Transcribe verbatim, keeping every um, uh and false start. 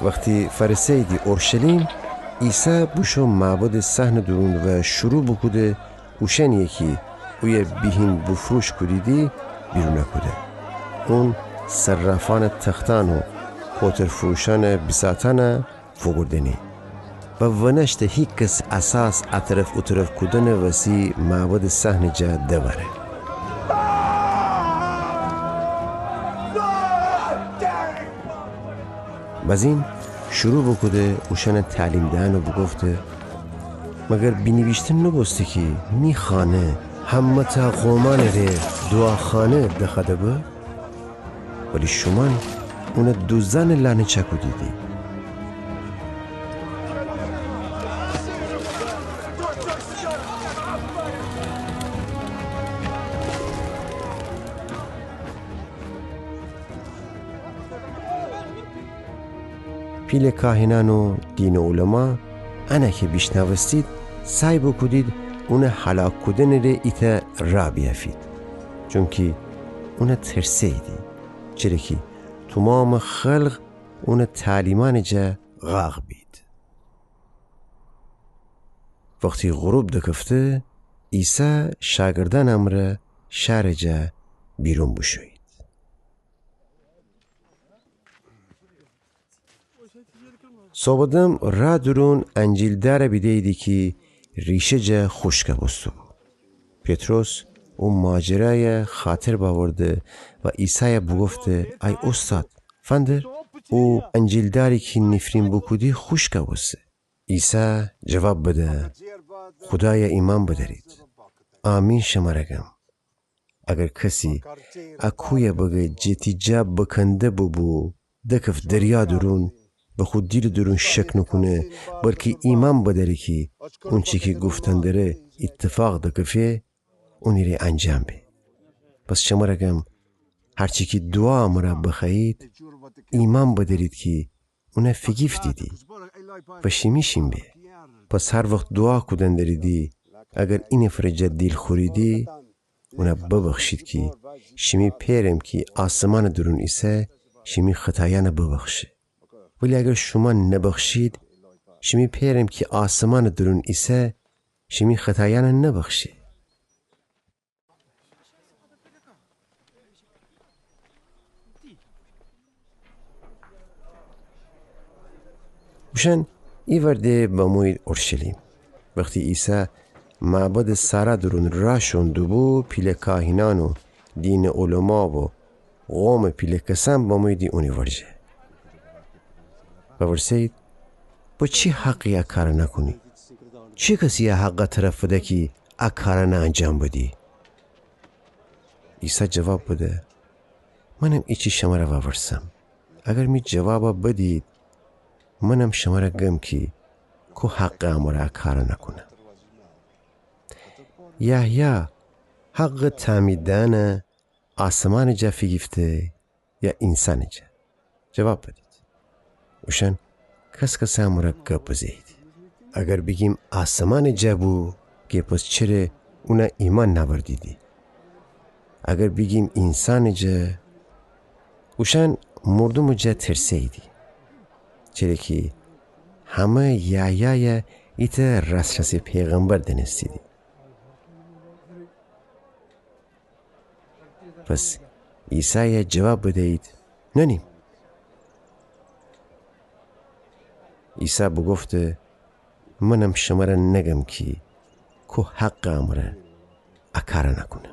وختی فأرسه‌ییدی اورشلیم، عیسی بوشو معبدٚ صحنٚ دورون و شروع بوکوده اوشأنیی کی اویه بیهین بوفروش کودیدی بیرون کوده. اون صرافأنٚ تختأن و کوترفروشأنٚ بیساتأن فوگورده‌نی و ونأشته هیکس اساس ا طرف او طرف کودنٚ وسی معبدٚ صحنٚ جا دوأره. بزین شروع بوکوده اوشأن تعلیم دئن و بوگفته: مگر بینیویشته نوبوسته کی می خانه همه‌تأ قومأنٚ ره دوعاخانه دخوأده به؟ ولی شومأن اون دوزدأنٚ لأنه چأکودیدی. پیلٚ کاهنأن و دینٚ علما انه کی بیشنوستید، سعی بوکودید اون هلاک کودنٚ ره ایتأ راه بیأفید، چونکی اون ترسه‌ییدی، چره کی تومامٚ خلق اونٚ تعلیمأنٚ جا غاغ بید. وختی غروب دکفته، عیسی شاگردأنٚ امرأ شارٚ جا بیرون بوشویید. صبحٚ دم رأ دورون انجیلدأر بیده‌ییدی کی ریشه جا خوشک بوسته‌بو. پطرس او ماجرای خاطر بأورده و عیسای بوگفته: ای اوستاد، فندر، او انجیلدأری کی نیفرین بوکودی خوشک بوسته. عیسی جواب بده: خودای ایمأن بدأرید. آمین شمر گم، اگر کسی ا کوی بگه جٚه تی جا بکنده بوبو، دکف دریا دورون، و خو دیلٚ دورون شک نوکونه، بلکی ایمأن بدأره کی اونچی کی گفتن دره ایتفاق دکفه، اونی ره انجام به. پس شمر گم، هرچی کی دوعا مرأ بخوأیید، ایمأن بدأرید کی اون فیگیفتیدی و شیمی شین به. پس هر وخت دوعا کودن دریدی، اگر اینفرٚ جا دیل خوریدی، اون ببخشید کی شیمی پئرم کی آسمانٚ دورون ایسه، شیمی خطایأن ببخشه. ولی اگر شومأن نبخشید، شیمی پئرم کی آسمانٚ دورون ایسه، شیمی خطایأن نبخشه. اوشأن ایوأر ده بمویید اورشلیم. وختی عیسی معبدٚ سرا دورون رأ شون دوبو، پیله کاهینأن و دینٚ علما و قومٚ پیله کسأن بموییدی اونی ورجه. وورسه‌یید: به چی حقی ا کارأنأ کونی؟ چی کسی ا حق تر فده کی ا کارأنأ انجام بدی؟ عیسی جواب بده: منم ایچی شمر وورسم. اگر می جوابأ بدید، منم شمر گم کی کو حقٚ امر ا کارأنأ کونم. یحیی حقٚ تعمید دئنٚ آسمانٚ جا فیگیفته یا اینسانٚ جا؟ جواب بدید. اوشأن کس‌کسٚ امر گب بزه‌ییدی. اگر بیگیم آسمانٚ جا بو، گه پس چره اون ایمأن نأوردیدی؟ اگر بیگیم اینسانٚ جا، اوشأن مردومٚ جا ترسه‌ییدی، چره کی همه یحیایأ ایتأ راس‌راسی پیغمبر دأنستیدی. پس عیسایأ جواب بدیید: نأنیم. عیسی بوگفته: منم شمر نگم کی کو حقٚ امر ا کارأنأ کونه.